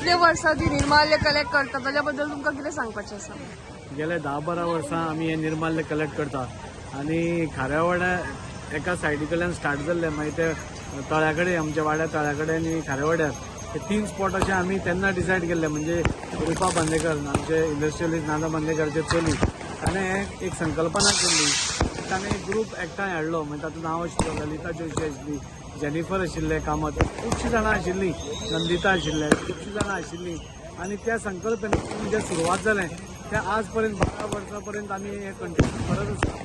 इतले वर्सां ती निर्माल्य कलेक्ट करता, ताच्या बद्दल तुमकां कितें सांगपाचें आसा? गेले 10-12 वर्सां आमी हे निर्माल्य कलेक्ट करता आनी खाऱ्यावाड्या एका सायडी कडल्यान स्टार्ट जाल्लें, मागीर ते तळ्या कडेन, आमच्या वाड्या तळ्या कडेन आनी खारेवाड्यार, हे तीन स्पॉट अशे आमी तेन्ना डिसायड केल्ले. म्हणजे रुपा बांदेकर, आमचे इंडस्ट्रियलिस्ट नाना बांदेकरचे चली, ताणें हे एक संकल्पना केल्ली. ताणें एक ग्रूप एकठांय हाडलो. म्हणजे तातूंत हांव आशिल्लो, ललिता जोशी आशिल्ली, जेनिफर आशिल्लें कामत, खुबशीं जाणां आशिल्लीं, नंदिता आशिल्लें, खुबशीं जाणां आशिल्लीं. आनी त्या संकल्पनेतून जें सुरवात जालें तें आज पर्यंत 12 वर्सां पर्यंत आमी हें कंटिन्यू करत आसा.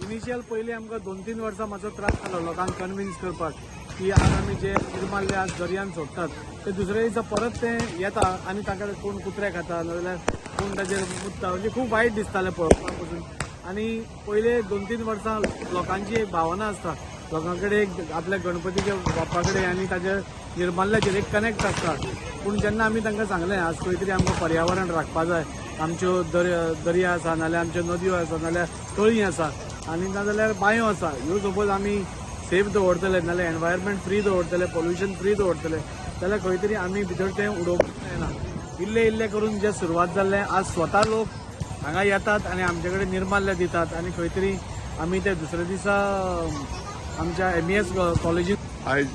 इनिशियल पयलीं आमकां 2-3 वर्सां मातसो त्रास जालो लोकांक कन्विन्स करपाक की आज आमी जे निर्माल्य आज दर्यान सोडटात ते दुसऱ्या दिसा परत ते येता आनी ताका कोण कुत्रे खाता नाजाल्यार कोण ताजेर मुत्ता. म्हणजे खूब वायट दिसतालें पळोवपाक पसून. आनी पयले 2-3 वर्सां लोकांची एक भावना आसता, लोकां कडेन एक आपल्या गणपतीच्या बाप्पा कडेन आनी ताच्या निर्माल्याचेर एक कनेक्ट आसता. पूण जेन्ना आमी तांकां सांगलें, आज खंय तरी आमकां पर्यावरण राखपा जाय, आमच्यो दर्या आसा, नाजाल्यार आमच्यो नदयो आसा, नाजाल्यार तळीं आसा आनी नाजाल्यार बांयो आसा, ह्यो सपोज आमी सेफ दवरतले नाजाल्यार एनवायरमेंट फ्री दवरतले, पोल्युशन फ्री दवरतले जाल्यार खंय तरी आमी भितर तें उडोवपाक जायना. इल्लें इल्लें करून जें सुरवात जाल्लें, आज स्वता लोक हांगा येतात आनी आमचे कडेन निर्माल्य दितात आनी खंय तरी आमी ते दुसऱ्या दिसा आमच्या एमईएस कॉलेजीन आयज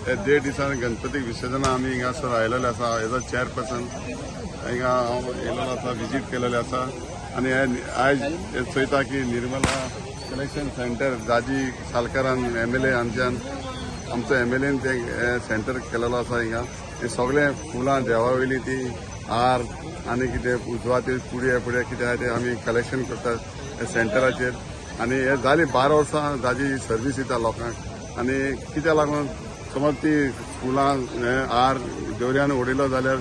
हे देड दिसान गणपतीक विसर्जना आमी हिंगासर आयलेले आसा. एज अ चेअरपर्सन हिंगा हांव येयलेलो आसा, विजीट केलेले आसा. आनी हे आयज हे चोयता की निर्मला कलेक्शन सेंटर दाजी सालकारान, एमएलए आमच्यान, आमचो एमएलएन ते हे सेंटर केलेलो आसा. हिंगा हे सगळे फुलां देवा वयली ती हार आनी कितें उजवाती पुडये पुडये कितें आहा ते आमी कलेक्शन करतात हे सेंटराचेर. आनी हे जाली 12 वर्सां दाजी सर्वीस दिता लोकांक. आनी कित्याक लागून समज ती फुलां हे हार दर्यान उडयलो जाल्यार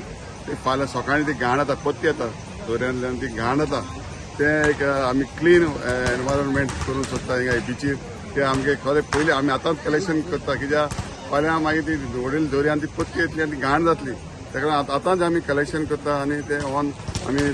ती फाल्यां सकाळीं ती घाण येता, पत्ती येता दर्यांतल्यान, ती घाण येता. तें एक आमी क्लीन एनवायरमेंट करूंक सोदता हिंगा बिचीर. ते आमगे खरें पयलीं आमी आतांच कलेक्शन करता, कित्याक फाल्यां मागीर ती उडयली दर्यान ती पत्ती येतली आनी ती घाण जातली. ताका लागून आतांच आमी कलेक्शन करता आनी तें ऑन आमी